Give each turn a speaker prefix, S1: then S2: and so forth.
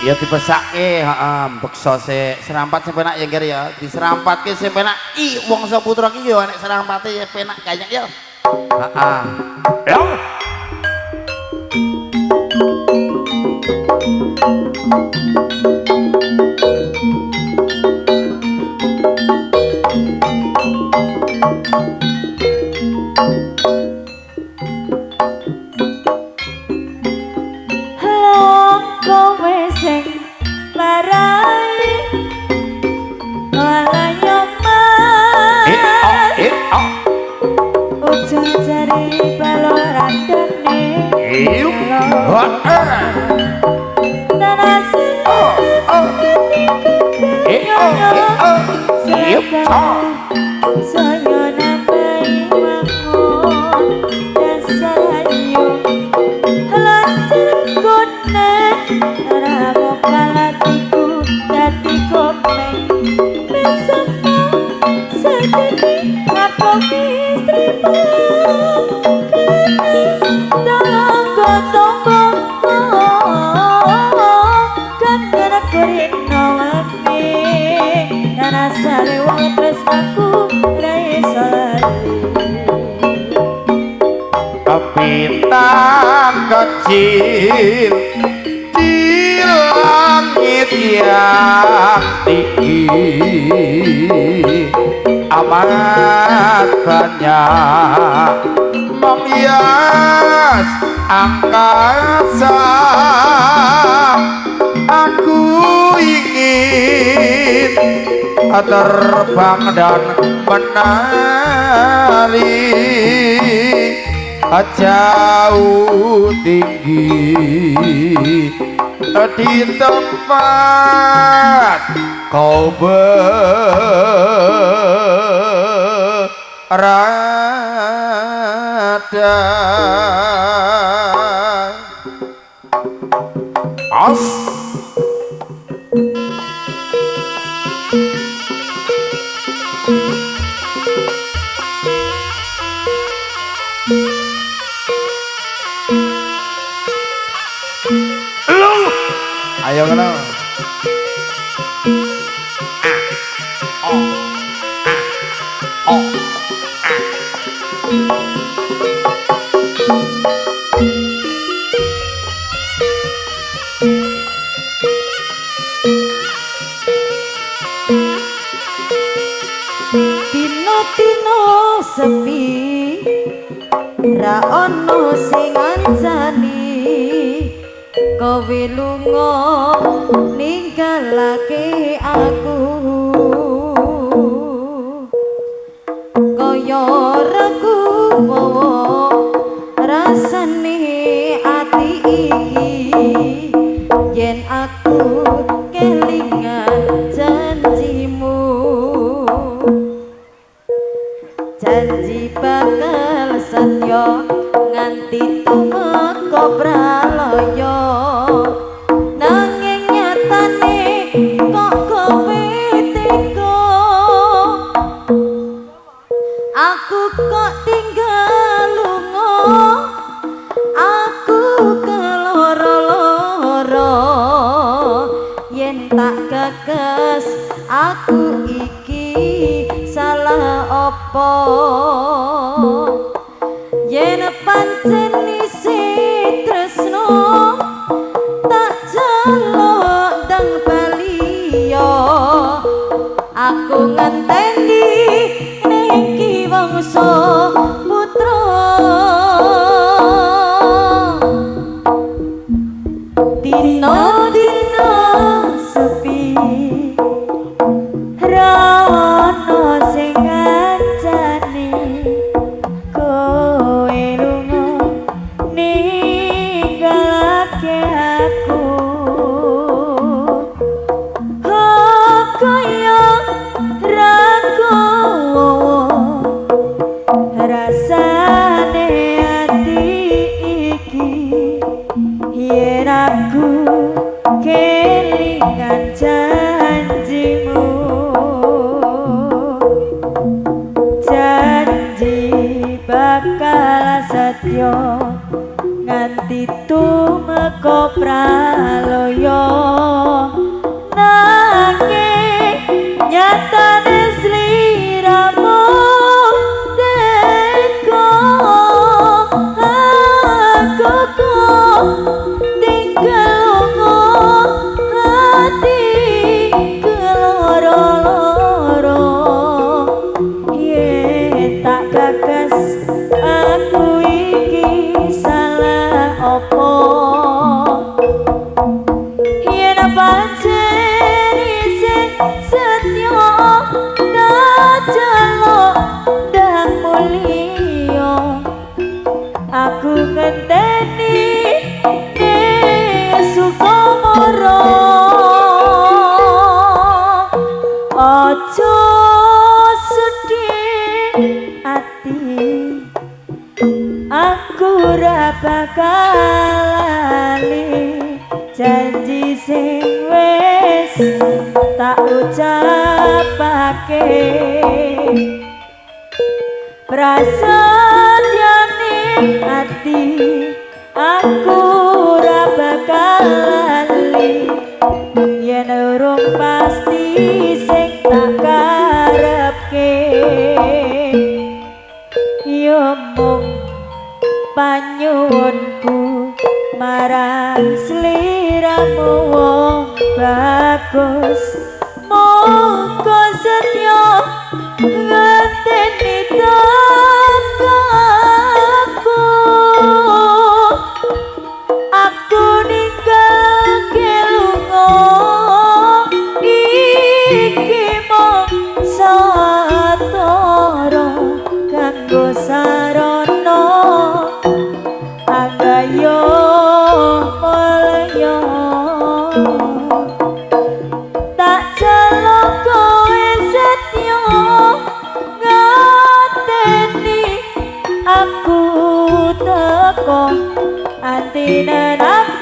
S1: Ya dipesake, heeh, beksa sik. Serampat sing penak ya, Nger ya. Diserampatke sing penak. Ki Wangsa Putra ki ya nek serampate ya penak kayaknya ya. Heeh. Ya.
S2: Kowe sing marai walayo mas ujung jari balorandane saya nambahi wangun dasar ayu lancar gone ora bakal atiku dadi komeng besok sedih aku istrimu tanggo tanggo kan kurino wangi rasane wong tresnaku ra iso lali.
S1: Bintang kecil di langit yang tinggi amat banyak menghias angkasa. Aku ingin terbang dan menari jauh tinggi di tempat kau berada. As ayo ngono. A O A O A.
S2: Dino-dino sepi ra ono sing ngancani kowe lunga ninggalake aku kaya regu wowo rasane ati iki yen aku kelingan janjimu janji bakal setya nganti tumeka pralaya nanging nyatane kok kowe tega aku kok tinggal lunga aku keloro-loro yen tak gagas aku iki salah opo yen pancen isih tresno tak jaluk ndang bali yo aku ngenteni ning Ki Wangsa Putra dina-dina sepi ra ono sing ngancani kowe lunga ninggalake aku kaya raga rasane ati iki yen aku kelingan janjimu janji bakal setya nganti tumeka pralaya. Nyatane sliramu teko, aku kok tinggal lunga, ati keloro-loro. Yen tak gagas aku iki salah opo? Yen pancen isih setya, tak jaluk ndang mulya. Aku ngenteni ning Sukamara. Aja sedih ati, aku ora bakal lali janji sing wis tak ucapake. Prasetyane ati, aku ora bakal lali yen urung pasti sing tak karepke. Yo mung panyuwunku marang sliramu wong bagus, muga setya ngenteni tekaku. Aku ninggalke lunga iki mung satara kanggo sarana anggaya mulya. Tak jaluk kowe setya ngenteni aku teko, antinen aku.